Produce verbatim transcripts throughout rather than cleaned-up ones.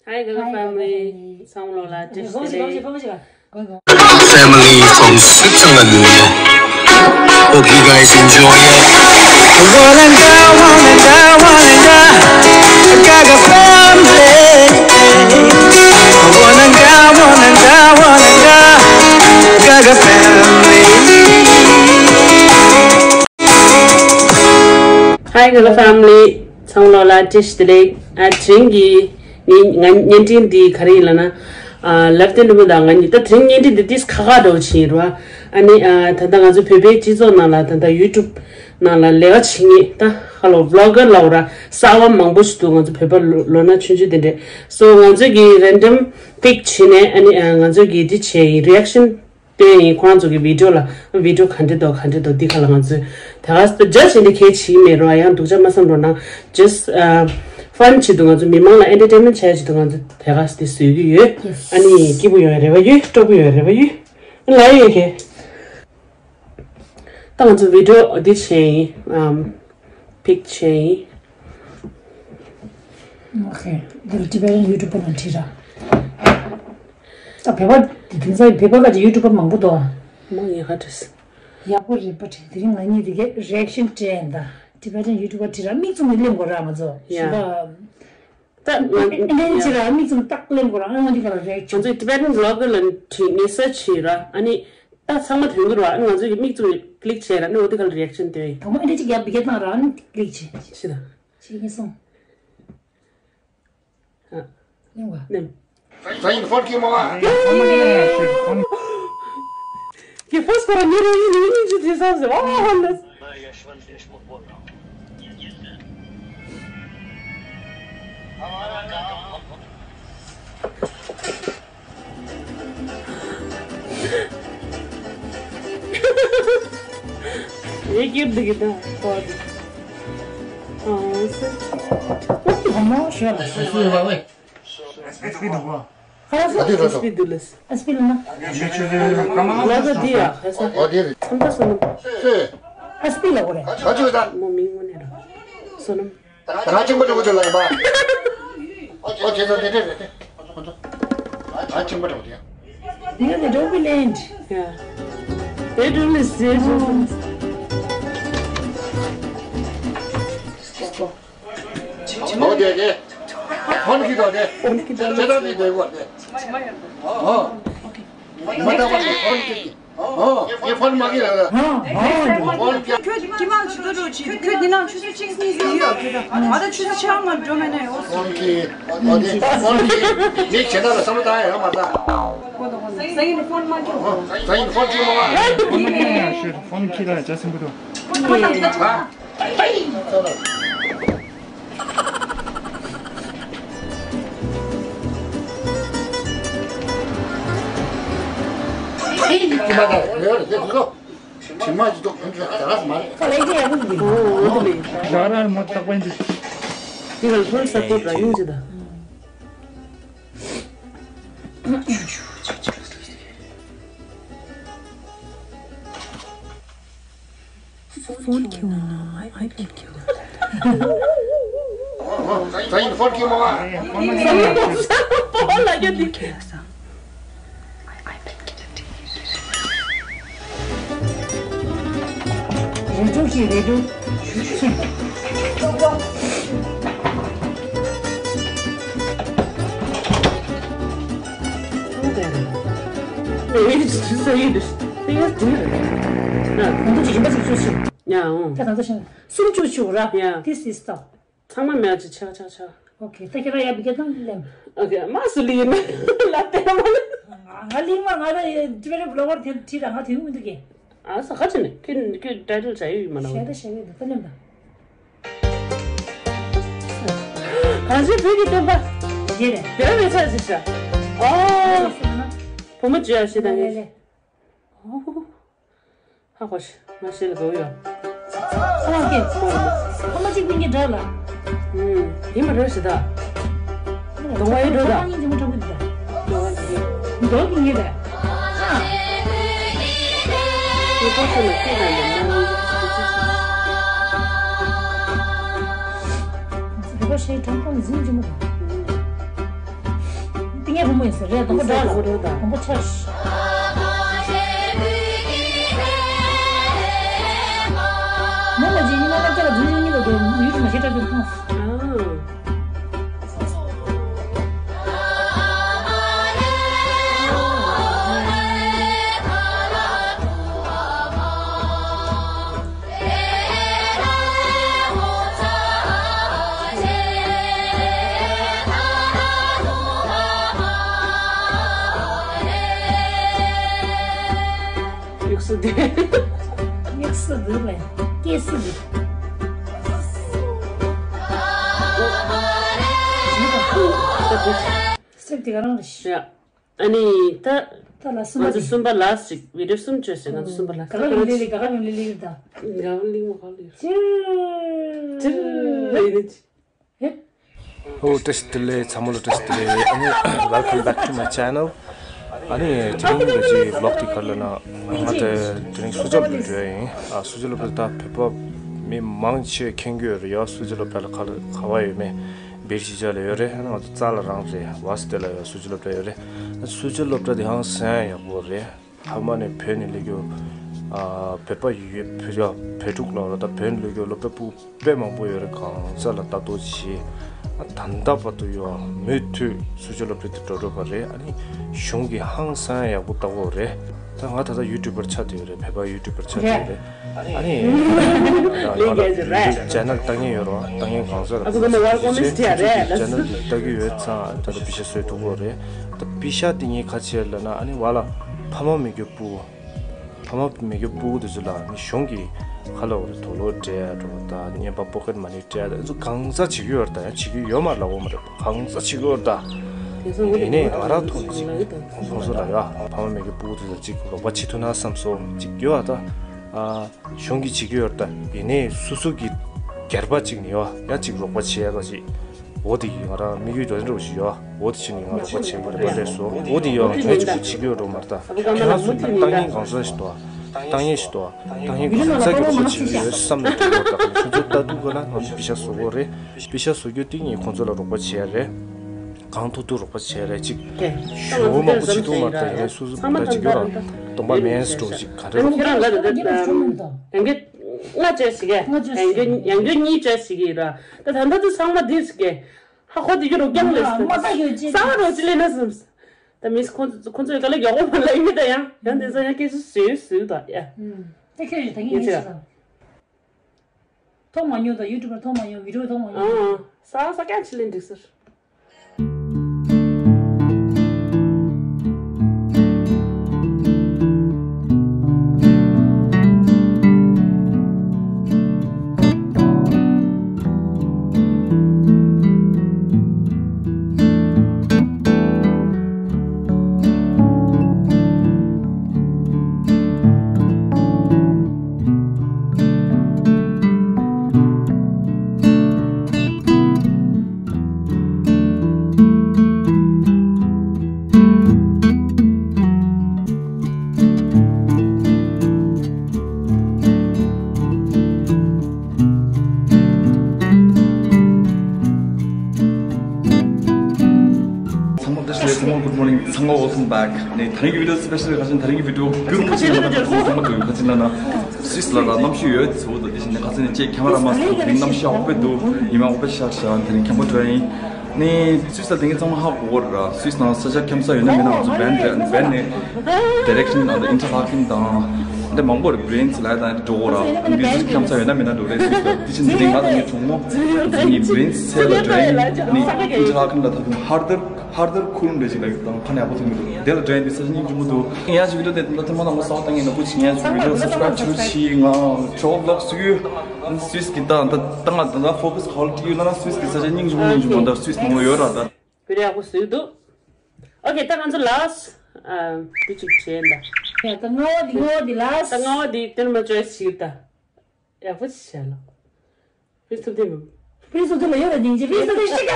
Hi Gaga family. ཚང་མ་ལོ་ལ་བཀྲ་ཤིས་བདེ་ལེགས། Family from Switzerland. Hope you guys enjoy it. Wanna go, wanna go, wanna go. Gaga family. Wanna go, wanna go, wanna go. Gaga family. Hi Gaga family. ཚང་མ་ལོ་ལ་བཀྲ་ཤིས་བདེ་ལེགས། ཨ་དེ་རིང་གི་ངའི་ང་བརྙན་འཕྲིན་འདི་ག་རེ་ཡིན་ལབ་ན། ཨ་ལབ་སྟེ་ནུ་མོ་དང་ང་གཉིས་ད་དེ་རིང་བརྙན་འཕྲིན་འདི་ཏིས་ཁ་ཁ་འདྲ་བོ་ཕྱིན་རུ། ཨ་ནི་ཨ་ད་ལྟ་ང་ཚོ་བོད་པའི་སྤྱི་ཚོགས་ནང་ལ་ད་ལྟ་ཡུ་ཊུབ་ནང་ལ་ལས་ཀ་བྱེད་མཁན་ད་ཧ་ལོ་བི་ལོག་གར་ལབ་ར་གསར་བ་མང་པོ་ཞིག་འདུག་ང་ཚོ་བོད་པ་ལོ་ལོ་ན་ཆུང་ཆུང་དེ་འདྲས། སོ་ང་ཚོ་གི་རེན་ཌམ་པིག་བྱས་ནས་ཨ་ནི་ཨ་ང་ཚོ་གི་འདི་བྱས་ཡིན། རི་ཨེག་ཤན་སྟོན་ཡིན། ཁོ་རང་ཚོ་གི་བི་ཌིའོ་ལ་བི་ཌིའོ་ག་འདྲ་འདུག་ག་འདྲ་འདུག་འདི་ག་ལ་ང་ཚོས་དེ་ག་ཇ་ཇི་འདི་གལ་ཆེ་མེད་རོ། ཡང་སྡུག་ཅག་མ་བསམ་རོ་ན། just fun ཆེད་དུ་ང་ཚོ་མི་མང་ལ་ཨེན་ཊར་ཊེན་མེན་ཊི་བྱ་ཆེད་དུ་ང་ཚོ་དེ་ག་འདི་བཟོས་ཀྱི་ཡོད། ཨ་ནི་སྐྱིད་པོ་ཡོང་བའི་རེ་བ་ཡོད། སྤྲོ་པོ་ཡོང་བའི་རེ་བ་ཡོད། ལ་ཡོད་གི། ད་ང་ཚོ་བི་ཌིའོ་འདི་བྱས་ཡིན། པིག་བྱས་ཡིན། ཨོ་ཁེ། འདིར་ཊི་བེ་ཊན་ཡུ་ཊུབ་པ་ལ་ཁྲིད་ར། ད་བོད་པ་འདི་དེང་སང་བོད་པ་ག་ཅིག་ཡུ་ཊུབ་པ་མང་པོ་འདུག་མང་ཡིན་ཧ་ཏྲིས། ཡག་པོ་རེད་པ་ཁྲིད། དེ་རིང་ང་གཉིས་དེ་གའི་རི་ཨེག་ཤན་སྤྲད་ཡིན། ད་ཊི་བེ་ཊན་ཡུ་ཊུབ་པ་ཁྲིད་ར། མིག་བཙུམ་ནས་གླེང་དགོས་ར་ང་ཚོ་ཡ། ཞུ་བ། ད་ཨེ་འདྲ་ཅི་ར་མིག་བཙུམ་ཏག་གླེང་དགོས་ར། ཨ་ནི་འོ་འདི་ག་ལ་རི་ཨེག་ཤན། ང་ཚོས་ཊི་བེ་ཊན་བི་ལོག་གར་ལ་ཁྲིད་ངེས་གསལ་བྱས་ར། ཨ་ནི་ད་ཚང་མ་དོན་གྱི་ར། ཨ་ནི་ང་ཚོས་ཀྱི་མིག་བཙུམ་ནས་ཀླིག་བྱས་ར། ཨ་ནི་འོ་འདི་ག་ལ་རི་ཨེག་ཤན་སྟོན་ཡིན། དང་པོ་ཨེ་འདྲ་ཅིག་ཡ་བི་གེ་བཏང་ར། ཨ་ནི་ཀླིག་བྱས། ཤི་ད། ཤི་ངེས་སོང་། ཨ། ནེམ་ག་ནེམ། Sayın Forki Mama. Ki fos para niro yini yini ju tisa se. Oh, hondas. Ye kir digi da. Oh, se. Mama, şöyle. Eski duvar. Hara so? Ati raso. Eski dules. Eski luna. Laga dia, esa. Ati. Santa sona. Se. Eski la gore. Ajo da. Mo mingo ne ra. Sonam. Rajin ko ko la ba. O je da de de de. Rajin ko de. Dia de do biland. Yeah. They do this. ཨོ་དེ་དེ། ཧོན་ཁི་དོ་དེ། ཧོན་ཁི་དོ། ཅེ་ད་དེ་དེ་གོ་དེ། ཨོ། མ་ད་བ་ཧོན་ཁི། ཨོ། ཡེ་ཧོན་མ་ཁི་ལ། ཧོན་ཁི། ཁྱོད་ཀྱི་མང་ཆུ་ཚོད་རོ་ཆི། ཁྱོད་འདི་ནང་ཆུ་ཚོད་གཅིག་གཉིས་ཟིན་ཡོད། ང་ད་ཆུ་ཚོད་ཆ་མ་འགྲོ་མེད་ན་ཡོད། ཧོན་ཁི། ཨོ་དེ་ཧོན་ཁི། མི་ཁྱེད་ལ་བསམ་བློ་བཏང་ཡ་ཡོད་མ་ད། ཧོན་ཁི་ལ་ཅི་སེམས་པོ་འདུག་ཧོན་ཁི་ལ་ཅི་སེམས་པོ་འདུག Phone ཁྱེར་ན་iPad ཁྱེར་ན། ད་ཡིན་ཕོན་ཁྱེར་མ་བ། ཕོན་ལ་རྒྱ་དེ་ཁྱེར་ས། རེ་ཌིའོ་ཁྱེར། རེ་ཌིའོ། ཡ། ཨོ། ད་ད་ཤི། སུམ་ཅུ་ཅུ་ར། ཡ། This is the། ཚང་མ་མེད་ཅི་ཆག་ཆག་ཆག་ཨོ་ཁེ། ད་ཁྱེད་རང་ཡ་བི་གེ་དང་ལེམ། ཨོ་ཁེ། མ་སུ་ལི་ཡིན་ལ་དེ་མ་ལ། ང་ལིང་མ་ང་ད་ཡ་ཏི་བེ་ཊན་བི་ལོག་གར་དེ་ཁྲིད་ར། ང་དེ་མི་འདུག་གེ། ཨ་ས་ཁ་ཅི་ནི་ཁྱོད་ཁྱོད་ཊའི་ཊལ་བྱ་ཡུལ་ཡིན་མ་ན། ཤེས་ད་ཤེས་གི་འདུག་ད་ལེམ་ད། གང་ཞིག་བོད་ཀྱི་སྟོན་པ། ཡེ་རེད། དེ་བས་ཚ་ཞིག་ཤ། ཨོ། བུ་མོ་བརྗོད་ཡ་ཞེ་དྲག་ངེས། ཧ་གོ་ཤི། ང་ཤེས་ལ་གོ་ཡོད། ཨ་ཀེ། ཁོ་མ་གཅིག་པུ་གཉིས་འདྲ་ལ། ཨུམ། ཡིན་པ་རེད་ཤི་ད། གདོང་བ་ཡི་འགྲོ་ད། ཁོ་མ་གཉིས་འཇིམ་པོ་འགྲོ་གི་འདུག་ད། གདོང་བ་གི། མདོག་གི་ཡིན་རེད། ཨ། ཁོ་ཐོག་ཤོར་ལ་སྐད་དང་ལེན་ན། རེ་བ་ཤེས་གྲོང་ཁོང་འཛིན་འཇིམ་པོ་དང་། ངས་བུ་མོ་ཡིན་ཟེར་རེད། དང་པོ་འདྲ་ལ་དང་པོ་ཆར། མོ་མ་ཇི་ཉི་མ་ལ་ཅ་ལ་འཛུལ་ཉི་ལ་དེ་ཡུལ་མ་ཤེས་གྲྭ་རྒྱུན་ཐོངས། ཡུགས་སུ་འདུག་ཡུགས་སུ་འདུག་ལ། སྐྱེས་སུ་འདུག་སེམས་དེ་ག་རང་རེད། ཡ། ཨ་ནི་ད། ད་ལ་གསུམ་པ་ང་ཚོ་རེད། གསུམ་པ་ལ་ཞིག་བི་ཌིའོ་གསུམ་བཅོས་ཟེར། ང་ཚོ་གསུམ་པ་ལ། ག་ག་ལ་ལི་ལི་ག་ག་ལི་ལི་ད། ག་ག་ལི་མོ་ག་ལི། ཅི། ཅི། ཧེ། ཨོ་བཀྲ་ཤིས་བདེ་ལེགས། ཚང་མ་ལ་བཀྲ་ཤིས་བདེ་ལེགས། ཨ་ནི། Welcome back to my channel. ཨ་ནི་དེ་རིང་གི་གི་vlog དེ་ག་རེ་ལབ་ན། ང་དེ་དེ་རིང་སུ་ཇཱ་སློབ་གྲྭ་འགྲོ་ཡ་ཡིན། ཨ་སུ་ཇཱ་སློབ་གྲྭ་ད་བོད་པ་མི་མང་ཆེ་མཁྱེན་གྱི་ཡོད་རེད་ཡ། སུ་ཇཱ་སློབ་གྲྭ་ལ་ག་ལ་ག་བ་ཡོད་མེད། བེར་ཤི་ཇ་ལ་ཡོད་རེད། ང་ཚོ་རྩ་ལ་རང་རེད། ཝ་སི་ཏེ་ལ་ཡོད། སུ་ཇཱ་སློབ་གྲྭ་ཡོད་རེད། སུ་ཇཱ་སློབ་གྲྭ་དེ་ཧང་སང་ཡག་པོ་རེད། ཕ་མ་ནས་བོད་ནས་སླེབས་རྒྱུ། ཨ་བོད་པ་ཡོད། བོད་ཡ་བོད་ཕྲུག་ལ་ར་ད་བོད་ནས་སླེབས་རྒྱུ་སློབ་གྲྭ་ཕྲུ་གུ་དཔེ་མང་པོ་ཡོད་རེད། གང་ས་ལ་ལྟ་རྟོག་བྱེད། ཨ་ད་ལྟ་བར་དུ་ཡོད། མུ་མཐུད་སུ་ཇཱ་སློབ་གྲྭ་དེ་འགྲོ་འགྲོ་བ་རེད། ཨ་ནི་གཞུང་གིས་ཧང་སང་ཡག་པོ་ལྟ་གི་ཡོད་རེད། ད་ང་ད་ལྟ་ཡུ་ཊུབ་པར་ཆགས་བསྡད་ཡོད་རེད། བོད་པ་ཡུ་ཊུབ་པར་ཆགས་བསྡད་ཡོད་རེད། ཨ་ནི། ལས་ཀྱི་རེད། ཅེ་ནལ་བཏང་མཁན་ཡོད་རེད་བ། བཏང་མཁན་གང་ཟེར། ཨ་ཁུ་ཚོ་མ་བར་ཀོ་མེན་ཊི་བྲིས་ཡ་རེད། ཅེ་ནལ་དེ་ལྟ་གི་ཡོད་ཙང་ད་ལྟ་པེ་ཤ་བཟོས་ཐུབ་ཀྱི་རེད། ད་པེ་ཤ་དེ་ངས་ག་བྱས་ལབ་ན། ཨ་ནི་བ་ལ་ཕ་མ་མེད་རྒྱུ་ཕྲུ་གུ། ཕ་མ་མེད་རྒྱུ་ཕྲུ་གུ་དེ་ཚོ་ལ་ནི་གཞུང་གིས་ག་ལབ་དགོས་རེད། དུག་ལོག་སྤྲད་ཡ་འགྲོ་ད། རྔན་པ་པོ་ཀེཊ་མ་ནི་སྤྲད་ཡ་ད། ཨ་ཚོ་གང་ཟག་བྱེད་ཀྱི་ཡོད་རེད་ད། ཡང་བྱེད་ཀྱི་ཡོད་མ་རེད་ལབ་དགོས་མ་རེད། གང་ཟག་བྱེད་ཀྱི་ཡོད་རེད་ད། ཡིན་ནའི་ང་རང་ཐོག་ནས་ཅིག་ཁོང་ཚོ་ལ་ཡ་ཕ་མ་མེད་རྒྱུ་ཕྲུ་གུ་དེ་ཚོ་ཅིག་རོགས་པ་བྱེད་ཐུབ་ན་བསམ་སོང་། ཅིག་ཡོད་ཨ་ད། ཨ། གཞུང་གིས་བྱེད་ཀྱི་ཡོད་རེད་ད། ཡིན་ནའི་སོ་སོ་གི་སྒེར་པ་ཅིག་ནས་ཡོད་ཡ་ཅིག་རོགས་པ་བྱེད་ཡ་ག་ཅིག་འོ་དེ་ཡིན། ང་རང་དམིགས་ཡུལ་འདྲ་འདྲ་བོ་ཞིག་ཡོད། འོ་དེ་ཕྱིན་ནས་ང་རོགས་པ་བྱེད་ཀྱི་རེད་པ། ལས་སོ་འོ་དེ་ཡོད། ངས་ཅིག་བྱེད་ཀྱི་ཡོད་འགྲོ་མ་རེད་ད། ཁྱེད་རང་ཚོ་གི་བཏང་མཁན་གང་ཟག་ཞིག་འདུག་ཨ། བཏང་མཁན་ཞིག་འདུག་ཨ། བཏང་མཁན་གང་ཟག་གི་རོགས་པ་བྱེད་ཀྱི་ཡོད་བསམ་ནས་འགྲོ་མ་རེད་ད། ཁོང་ཚོ་ལྟ་དུས་ག་ལ་ང་ཚོ་པེ་ཤ་བཟོ་གི་རེད། པེ་ཤ་བཟོ་རྒྱུ་དེ་ངས་ཁོང་ཚོ་ལ་རོགས་པ་བྱེད་ཡ་རེད། གང་ཐུབ་ཐུབ་རོགས་པ་བྱེད་ཡ་རེད། ཅིག་ཞུ་བ་མང་པོ་བྱེད་ཐུབ་མ་རེད་ད། ཡིན་ནའི་སོ་སོ་ད་ཅིག་ཡོད་ར། སྟོང་པ་མེད་འགྲོ་ཅིག་ག་རེ་རོགས་པ་ཁྱེད་རང་ལ་ད་ད་ཡང་ཡང་ཡང་ཡང་ལྔ་བཅོས་ཤིག་གས། ཡང་ཡང་ཡང་ཡང་གཉིས་བཅོས་ཤིག་གི་ར། ད་ད་ད་ད་ཚང་མ་འདི་ཟེར་གི། ཧ་ཧོ་འདི་རྒྱུ་རོ་རྐྱང་ལས་ཟེར། ས་རོ་ཅི་ལས་ན་ཟེར། ད་མིས་ཁོང་ཚོ་ཁོང་ཚོས་ག་ལ་ཡག་པོ་མ་ལ་ཡིན་ད། ཡང་ཡང་དེ་ཚོ་ཡང་སྐད་ཆ་བཟོས་བཟོས་ད་ཡ། ད་ཁྱོད་ཡོད་ད་ངས་ངས་ཆེ་ད། མཐོང་མ་མྱོང་ད། ཡུ་ཊུབ་པར་མཐོང་མ་མྱོང་། བི་ཌིའོ་མཐོང་མ་མྱོང་། ཨང་ཨང་། ས་ས་རྐྱང་ཅི་ལས་འགྲིག་ཟེར། ཚང་མ་བཀྲ་ཤིས་བདེ་ལེགས། ཚང་མ་good morning། ཚང་མ་welcome back། ནས་ད་རིང་གི་video special་ཁ་ཆེན། ད་རིང་གི་video་རྒྱུན་མ་ཆད་པ་ཚང་མ་འདུག་ཁ་ཆེན་ལ་ན་སུད་སི་ལ་ར་གནམ་གཤིས་ཡོད་ཚོ་ད། དེ་བཞིན་ནས་ཁ་ཆེན་ནས་ཅེས་ཁེ་མ་ར་མ་སུ་དེ་རིང་གནམ་གཤིས་ཡག་པོ་འདུག་ཉི་མ་ཡག་པོ་ཤར་ཤག་ད་རིང་ཁྱམས་པ་འགྲོ་ཡ་ཡིན། ནས་སུད་སི་ལ་དེ་ངས་ཚང་མ་ཧ་གོ་གོ་ར། སུད་སི་ནང་ས་ཆ་ཁྱམས་ས་ཡོད་ན་མེད་ན་ང་ཚོ་བེན་རེད། བེན་ནས་direction་དང་interlocking་དང་འདི་མང་པོ་རེད། Greens་ལ་དང་འགྲོ་གོ་ར། འདི་ཁྱམས་ས་ཡོད་ན་མེད་ན་འགྲོ་རེད། སུད་སི་ལ་དེ་བཞིན་དེ་རིང་ང་དང་ངའི་གྲོགས་མོ་ངའི་Greens་ཚལ་ལ་འགྲོ་ཡིན། ནས་interlocking་ལ་ད་དུང་ཧར་དར་ཧར་དར་ཁུལ་འདྲ་ཞིག་ལ་ཡོད་དང་ཁ་ནས་ཡག་པོ་ཐོན་གི་འདུག་དེ་ལ་འགྲོ་ཡིན། དེ་ས་ཆ་སྙིང་རྗེ་མོ་འདུག་ཡང་ཅིག་video་དེ་ད་ཐེངས་མ་དང་པོ་གསར་པ་བཏང་ཡིན་ན་ཁུ་ཆིང་ཡང་ཅིག་video་ལ་subscribe་བྱེད་རོགས་གྱིས། ང་ཆོག་vlog་བཟོ་གི་ཡོད། སུད་སི་གི་ད་ད་ད་ང་ད་ད་focus་quality་ཡོད་ན་སུད་སི་གི་ས་ཆ་སྙིང་རྗེ་མོ་སྙིང་རྗེ་མོ་ད་སུད་སི་ནང་ལ་ཡོད་ར་ད། བི་ཌིའོ་ཡག་པོ་བཟོས་འདུག་ཨོ་ཁེ། ད་ང་ཚོ་last་ཨ་འདི་གཅིག་བྱས་ད། ཡ་ད་ལྔ་བ་འདི་ལྔ་བ་འདི་last། ད་ལྔ་བ་འདི་དེ་ནས་མ་བཅོས་ཤིག་ད། ཡག་པོ་ཅིག་བྱས་ལ། Please to them། Please to them་ཡོད་ལ་སྙིང་རྗེ། Please to them་ཤིག་ག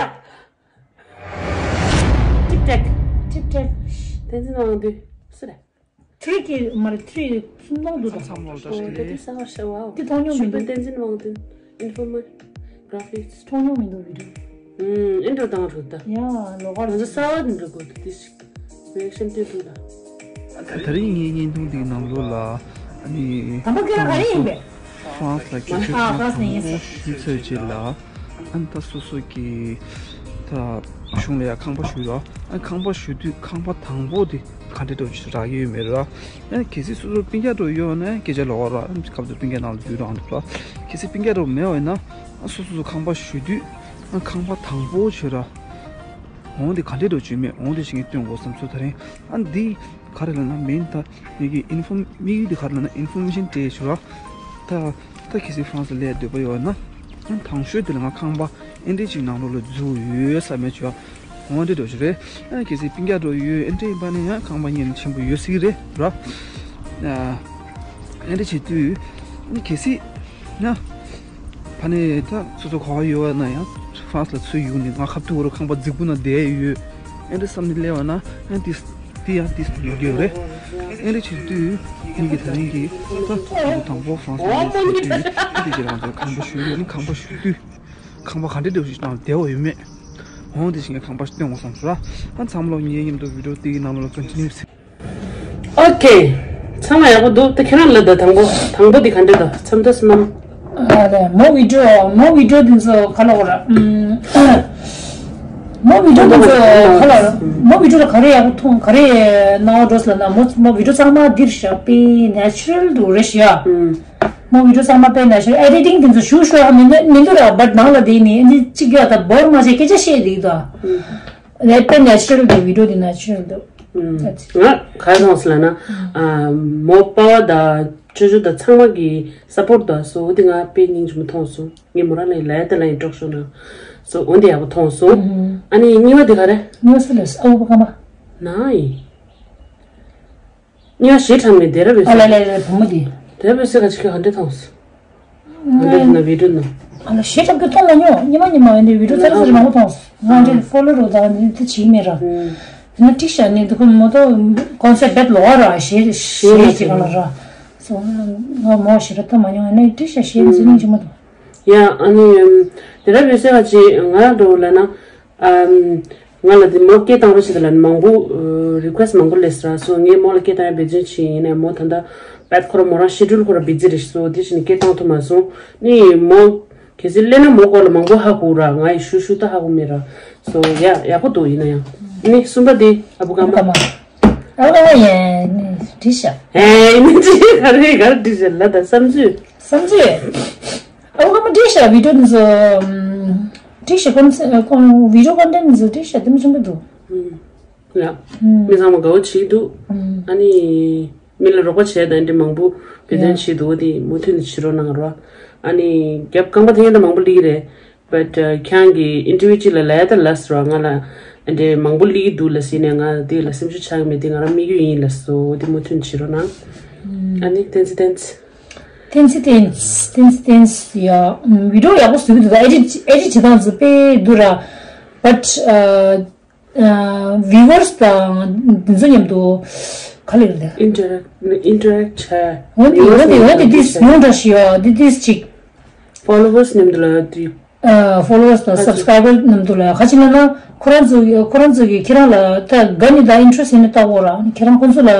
Tic Tac། Tic Tac། བསྟན་འཛིན་དབང་འདུས་སུ་རེད། Tricky་མ་རེད། Tricky་སུ་ནོག་འདུག་ད། ཚང་མ་ལ་ད་ཨོ་ད་དེ་གསར་པ་ཤ་བའོ། དེ་མཐོང་མྱོང་མི་འདུག་ཞུ་བ་བསྟན་འཛིན་དབང་འདུས། Informer། Graphics། མཐོང་མྱོང་མི་འདུག་video། ཨུམ། ཨེ་འགྲོ་དང་རུ་ད། ཡ་ལོ་གར། ང་ཚོ་གསར་བ་འདི་འགྲོ་དགོས་འདུག་དེ་ཞིག་རི་ཨེག་ཤན་སྤྲད་ཐུབ་ན། ད་རིང་ངའི་བརྙན་ཐུང་འདིའི་ནང་ལོགས་ལ་ཨ་ནི། དང་པོ་སྐད་ག་རེ་ཡིན་པས། ཧྥ་རན་སི་ལ་སྐད་ཆ་ཨ་ཧྥ་རན་སི་ནས་ཡིན་ཞུས་ཚར་རྗེས་ལ། ཨ་ནི་ད་སོ་སོ་གི་ད་གཞུང་ལ་ཡ་ཁང་པ་ཞུས་ར། ཨ་ཁང་པ་ཞུ་དུས་ཁང་པ་དང་པོ་དེ་ག་འདྲ་འདྲ་ཞིག་རག་གི་ཡོད་མེད་ར། ཨ་གལ་སྲིད་སོ་སོ་སྤུན་ཀྱག་འདྲ་ཡོད་ན་སྐད་ཆ་ལོག་ར། ཨ་སྐབས་དེར་སྤུན་ཀྱག་ནང་ལ་རྒྱུས་རང་འདུག་ར། གལ་སྲིད་སྤུན་ཀྱག་འདྲ་མེད་པ་ཡིན་ན། ཨ་སོ་སོ་སོ་ཁང་པ་ཞུ་དུས། ཨ་ཁང་པ་དང་པོ་བྱོས་ར། འོང་དེ་ག་འདྲས་འགྲོ་བྱོས་མེད། འོང་དེ་ཞིག་ངས་སྟོན་དགོས་བསམ་སོང་། ད་རིང་ཨ་འདི་ག་རེ་ལབ་ན་མིན། ད་ངེད་ཀྱི་ཨིན་ཧྥོརམ་དམིགས་ཡུལ་དེ་ག་རེ་ལབ་ན་ཨིན་ཧྥོར་མེ་ཤན་སྤྲད་ཞུ་ར། ད་ད་གལ་སྲིད་ཧྥ་རན་སི་ལ་སླེབས་འདོད་པ་ཡོད་ན། ཨ་དང་ཤོས་དེ་ལ་ང་ཁང་པ་ཨེ་འདྲས་ཅིག་ནང་ལོགས་ལ་འཛུལ་ཡོད་ས་མེད་བྱོས། འོང་འདྲས་འགྲོ་ཞུ་རེད། ཨ་གལ་སྲིད་སྤུན་ཀྱག་འདྲ་ཡོད་ཨེ་འདྲས་ཡིན་པ་ནི་ཡང་ཁང་པ་གཉེར་ཆེན་པོ་ཡོད་སྲིད་རེད་ར། ཨ་ཨེ་འདྲས་བྱེད་དུས་ཨ་གལ་སྲིད་ཡང་། ཕ་ནས་ད་སོ་སོ་ག་པར་ཡོད་པ་ན་ཡང་ཧྥ་རན་སི་ལ་ཚུར་ཡོང་ནས་ང་ཁ་ཐུག་རུ་ཁང་པ་རྫིག་པོ་ན་བསྡད་ཡོད། ཨེ་འདྲ་བསམ་ནས་སླེབས་པ་ན་ཡང་ཏིས་ཏི་ཡང་ཏིས་ཡོད་ཀྱི་ཡོད་རེད། ཨེ་འདྲ་བྱེད་དུས་ངེད་ཀྱི་ད་རིང་གི་ད་དང་པོ་ཧྥ་རན་སི་ལ་སླེབས་དུས་ཨེ་འདྲ་ཁྱེད་རང་ཚོ་ཁང་པ་ཞུ་ཡོད་ནི་ཁང་པ་ཞུ་དུས་ཁང་པ་ག་འདྲ་འདྲ་ཞིག་ནང་བསྡད་པ་ཡོད་མེད། འོང་དེ་བཞིན་ཁང་པ་ཞིག་སྟོན་དགོས་བསམ་སོང་ར། ཨ་ཚང་མ་ལོ་ངའི་མཉམ་དུ་བི་ཌིའོ་དེའི་ནང་ལ་ཀོན་ཊི་ནིའུ་བྱེད། ཨོ་ཁེ། ཚང་མ་ཡག་པོ་འདུག་ད་ཁྱེད་རང་ལ་ད་དང་པོ་དང་པོ་འདི་ག་འདྲ་འདུག་འཚམས་འདྲི་ཟེར་ན། ཨ་ལས་མོ་བི་ཌིའོ་མོ་བི་ཌིའོ་འདི་ཚོ་ག་ལ་གོ་ར། མོ་བི་ཌིའོ་འདི་ཚོ་ག་ལ་མོ་བི་ཌིའོ་ལ་ག་རེ་ཡག་པོ་མཐོང་ག་རེ་སྣང་བ་འགྲོ་ཟེར་ན། མོ་མོ་བི་ཌིའོ་ཚང་མ་འདིར་བཞག་པའི་ནེ་ཅུ་རལ་འདུག་རེད་ཤག་མོ་བི་ཌིའོ་ཚང་མ་དཔེ་ནེ་ཅུ་རལ། ཨེ་ཌི་ཊིང་འདི་ཚོ་ཞུ་ཤོག་མི་འདུག་ར། བཊ་ནང་ལ་བསྡད་ནི་འདི་གཅིག་ཡོད་ད་བོར་མ་བྱས་སྐད་ཆ་བཤད་འདུག་ད། ལས་དཔེ་ནེ་ཅུ་རལ་འདུག་བི་ཌིའོ་འདི་ནེ་ཅུ་རལ་འདུག་ང་ག་རེ་མཐོང་སོང་ལབ་ན། ཨ་མོ་པ་ཕ་དང་ཅོ་ཅོ་དང་ཚང་མ་གི་སཔོར་ཊི་དང་སོ་འོ་དེ་ང་དཔེ་སྙིང་རྗེ་མོ་མཐོང་སོང་། ངས་མོ་རང་ལ་ལས་དེ་ལ་ཡིན་འགྲོགས་ཤོག་ན་སོ་འོ་དེ་ཡག་པོ་མཐོང་སོང་། ཨ་ནི་གཉིས་པ་དེ་ག་རེ། གཉིས་པ་སུ་ལས་ཨ་བུ་པ་ཀ་མ། ན་ཡིན། གཉིས་པ་ཞེ་དྲག་མེད་དེ་ར་བས་ཨ་ལ་ལ་ལ་བུ་མོ་དེ། དེ་བས་སེ་ག་ཅིག་ག་འདྲ་མཐོང་སོང་། འདི་ན་བི་ཌིའོ་ན། ཨ་ལ་ཞེ་དྲག་གི་མཐོང་མ་མྱོང་། ཉི་མ་ཉི་མ་འདི་བི་ཌིའོ་ཙག་ཙག་ཅིག་མང་པོ་མཐོང་སོང་། ང་འདྲའི་ཧྥོ་ལོ་རོ་དང་འདི་ཚོ་བྱེད་མེད་ར། དེ་ན་ཏིག་ཤ་ནི་འདི་ཁོ་མོ་ཏོ་ཀོན་སེབ་བེད་ལོ་ར་ཞེ་ཞེ་ཅིག་ག་ལ་ར། སོ་ང་མོ་ཞེ་དྲག་ལྟ་མ་མྱོང་། ནི་ཏིག་ཤ་ཞེ་ནི་ཟི་ནི་ཅི་མ་ཏོ། ཡ་ཨ་ནི་དེ་ར་བས་སེ་ག་ཅིག་ང་འགྲོ་ལ་ན། ཨམ། ང་ལ་དེ་མོ་སྐད་བཏང་རོགས་བྱེད་ལ་མང་པོ་རི་ཀུ་ཨེ་སི་མང་པོ་སླེབས་སོང་། སོ་ངས་མོ་ལ་སྐད་བཏང་ཡ་འབད་བརྩོན་བྱས། ཡིན་ནའི་མོ་ད་ལྟ་པད་ཁོ་ར་མོ་རང་ཤེ་ཌུལ་ཁོ་ར་བི་ཛི་རེད། སོ་དེ་བཞིན་སྐད་བཏང་ཐུབ་མ་སོང་། ནི་མོ་གལ་སྲིད་སླེབས་ན་མོ་སྐོར་ལ་མང་པོ་ཧ་གོ་ར། ང་ཡི་ཤུ་ཤུ་ད་ཧ་གོ་མེད་ར། སོ་ཡ་ཡག་པོ་འདུག་ཡིན་ན་ཡང་ནི་གསུམ་པ་དེ་ཨ་བུ་ཀ་མ། ཨ་བུ་ཀ་མ། ཨ་བུ་ཀ་མ་ཡ་ནི་བྲིས་ཤག་ཨེ་ནི་ཅི་ག་རེ་ག་རེ་བྲིས་ཤག་ལ་ད་བསམ་ཚུལ། བསམ་ཚུལ། ཨ་བུ་ཀ་མ་བྲིས་ཤག་བི་ཌིའོ་འདི་ཚོ། བྲིས་ཤག་ཁོང་ཁོང་བི་ཌིའོ་ཀོན་ཊེན་ཊི་འདི་ཚོ་བྲིས་ཤག་དེ་མི་ཆུང་པོ་འདུག་ཡ། མི་ཚང་མ་དགའ་བོ་བྱེད་འདུག་ཨ་ནི། མི་ལ་རོགས་པ་བྱས་དང་འདི་མང་པོ་བེད་སྤྱོད་བྱེད་འདུག་དེ་མུ་མཐུད་ནས་བྱེད་རོགས་གནང་རོགས། ཨ་ནི་རྒྱབ་རྐང་པ་འཐེན་ཡ་ད་མང་པོ་སླེབས་ཀྱི་རེད། བཊ་ཁྱེད་རང་གི་ཨིན་ཊར་བིའུ་གཅིག་ལ་ལབ་ཡ་ད་ལབ་སོང་ར། ང་ལ་འདི་མང་པོ་སླེབས་ཀྱི་འདུག་ལབ་ཟེར་ནས་ང་འདི་ལ་སེམས་ཤུགས་ཆག་གི་མེད། འདི་ང་རང་དམིགས་ཡུལ་ཡིན་ལབ་སོང་། འདི་མུ་མཐུད་བྱེད་རོགས་གནང་། ཨ་ནི་བསྟན་འཛིན་བསྟན་འཛིན། བསྟན་འཛིན་བསྟན་འཛིན་བསྟན་འཛིན་ཡ། བི་ཌིའོ་ཡག་པོ་བཟོ་གི་འདུག་ད་ཨེ་ཌིཊ་ཨེ་ཌིཊ་བྱེད་སྟངས་ཚོ་དཔེ་འདུག་ར། བཊ་ཨ་ཨ་བིའུ་ཝར་སི་དང་འདི་ཚོ་མཉམ་དུ་ག་ལེར་འདུག་ཨིན་ཊར་ཨེག་ཊི་ཨིན་ཊར་ཨེག་ཊི་བྱས། འོན་ཏེ་འོན་ཏེ་འོན་ཏེ་འདི་ཉུང་དྲགས་ཤིག་ཡོད། འདི་འདི་ཅིག་ཧྥོ་ལོ་ཝར་སི་མཉམ་དུ་ལ་འདི། ཨ་ཧྥོ་ལོ་ཝར་སི་དང་སབ་སི་ཀ་རའི་བར་མཉམ་དུ་ལ་ཁ་ཅིག་ལ་ན་ཁོ་རང་ཚོ་གི་ཁོ་རང་ཚོ་གི་ཁྱེད་རང་ལ་ད་དགའ་ནི་དང་ཨིན་ཊི་རེ་སི་ཊི་ཡིན་ན་ལྟ་གོ་ར། ཁྱེད་རང་ཁོ་ཚོ་ལ་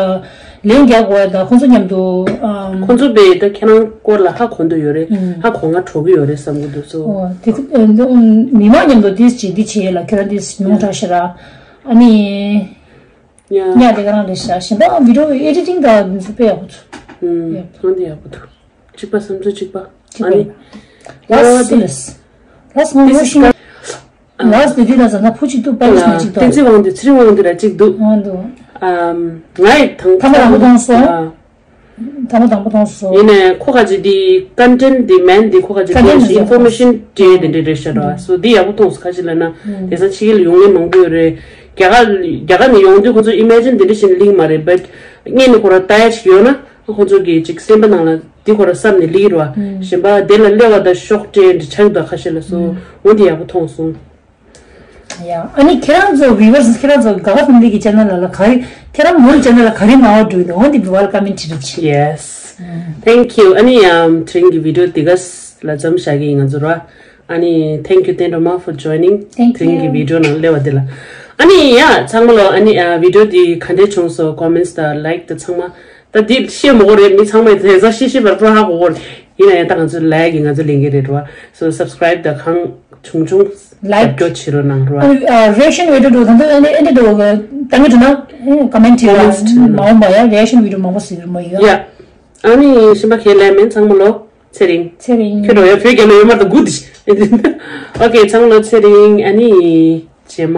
ལན་རྒྱག་དགོས་ཡ་ད་ཁོ་ཚོ་མཉམ་དུ་ཨམ། ཁོ་ཚོ་བས་ད་ཁྱེད་རང་སྐོར་ལ་ཧ་གོ་འདོད་ཡོད་རེད། ཧ་གོ་ང་འགྲོ་གི་ཡོད་རེད་བསམ་གི་འདུག་སོ། ཨོ་དེ་ཁོ་ཨ་མི་མང་མཉམ་དུ་དེ་བྱེད་དེ་བྱེད་ཡ་ལ་ཁྱེད་རང་དེ་ཉུང་དྲགས་ཤག་ར། ཨ་ནི་ཉ་དེ་ག་རང་རེད་ཤག་གཞན་པ་བི་ཌིའོ་ཨེ་ཌི་ཊིང་དང་དེ་ཚོ་དཔེ་ཡག་པོ་འདུག་ཧོན་དེ་ཡག་པོ་འདུག་གཅིག་པ་བསམ་ཚུལ་གཅིག་པ། ཨ་ནི། ལ་སི་ལ་སི་ལ་སི་ངོ་ངོ་ཤེས། ལ་སི་དེ་དུས་ལ་ཟ་ན་ཕུ་གཅིག་འདུག་པ་ལ་སི་ནི་གཅིག་འདུག་བསྟན་འཛིན་དབང་འདུས་ཚེ་རིང་དབང་འདུས་ལ་གཅིག་འདུག་དབང་འདུས། ཨམ། ང་ཡི་དང་ཐ་མ་དང་པོ་མཐོང་སོང་། ཨ། ཐ་མ་དང་པོ་མཐོང་སོང་། ཡིན་ནའི་ཁོ་ཁ་ཅིག་འདི་ཀོན་ཊེན་ཊི་འདི་མེན་འདི་ཁོ་ཁ་ཅིག་ཀོན་ཊེན་ཊི་ཨིན་ཕོར་མེ་ཤན་སྤྲད་དེ་འདྲ་རེད་ཤག་ར། སོ་འདི་ཡག་པོ་མཐོང་སོང་། ཁ་ཅིག་ལ་ན་དེང་སང་ཕྱི་རྒྱལ་ལ་ཡོང་མཁན་མང་པོ་ཡོད་རེད། རྒྱ་གར་རྒྱ་གར་ནས་ཡོང་དུས་ཁོ་ཚོ་ཨི་མེ་ཇིན་དེ་འདྲ་ཞིག་ལིང་མ་རེད། བཊ་སྔོན་ནས་ཁོ་རང་ལྟ་ཡ་ཞིག་ཡོད་ན། ཁོ་ཚོ་གིས་ཅིག་སེམས་པ་ནང་ལ་འདི་ཁོ་རང་བསམ་ནས་ལིག་རོ། གཞན་པ་དེ་ལ་སླེབས་པ་དང་ཤོག་སྤྲད་འདི་ཆགས་འདུག་ཁ་ཤས་ལ་སོ། འོ་འདི་ཡག་པོ་མཐོང་སོང་། ཡ་ཨ་ནི་ཁྱེད་རང་ཚོ་བི་ཝར་སི་ཁྱེད་རང་ཚོ་ག་ག་ཚོད་འདི་གི་ཅེ་ནལ་ལ་ལ་ག་རེ་ཁྱེད་རང་མོ་ཅེ་ནལ་ལ་ག་རེ་མང་བ་འགྲོ་གི་འདུག་འོ་འདི་བི་ཝར་ཀོ་མེན་ཊི་རེ་ཆི། Yes. Thank you. ཨ་ནི་ཡང་དེ་རིང་གི་བི་ཌིའོ་འདི་ག་ལ་མཚམས་བཞག་གི་ཡིན། ང་ཚོ་ར། ཨ་ནི་thank you བསྟན་སྒྲོལ་མ་for joining. Thank you. དེ་རིང་གི་video ནང་སླེབས་པ་འདི་ལ། ཨ་ནི་ཡ་ཚང་མ་ལོ། ཨ་ནི་video འདི་ག་འདྲས་བྱུང་སོང་། comments དང་like དང་ཚང་མ། ད་འདི་བཤད་མ་དགོས་རེད། མི་ཚང་མས་དེ་ཚོ་ཤེས་ཤེས་པར་པོ་ཧ་གོ་གོ་རེད། ཡིན་ན་ཡང་ད་ང་ཚོ་like གི་ང་ཚོ་ལས་འགན་རེད་རོ། so subscribe དང་གང་བྱུང་བྱུང་རྒྱབ་སྐྱོར་བྱེད་རོགས་གནང་རོ། reaction video འགྲོ་ད་འདི་འདི་འགྲོ་ད་ངས་འགྲོ་ན་comment བྱེད་ར། མ་འོངས་པ་ཡ་reaction video མང་པོ་ཟེར་མ་ཡིན། ཡ། ཨ་ནི་ཤིན་པ་ཁས་ལེན་མིན་ཚང་མ་ལོ། ཚེ་རིང་། ཚེ་རིང་། ཁྱོད་འགྲོ་ཡ་བོད་རྒྱལ་ལོ་ཡོད་མ་ད་དགུ་དི། okay ཚང་མ་ལོ་ཚེ་རིང་། ཨ་ནི་རྗེས་མ་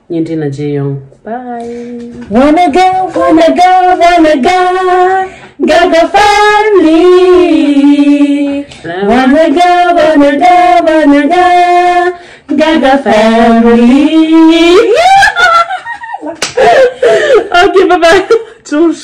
བརྙན་འཕྲིན་ལ་མཇལ་ཡོང་། bye. Wanna go, wanna go, wanna go, Gaga family. Wanna go, wanna go, wanna go, Gaga family. okay bye bye. Tschüss.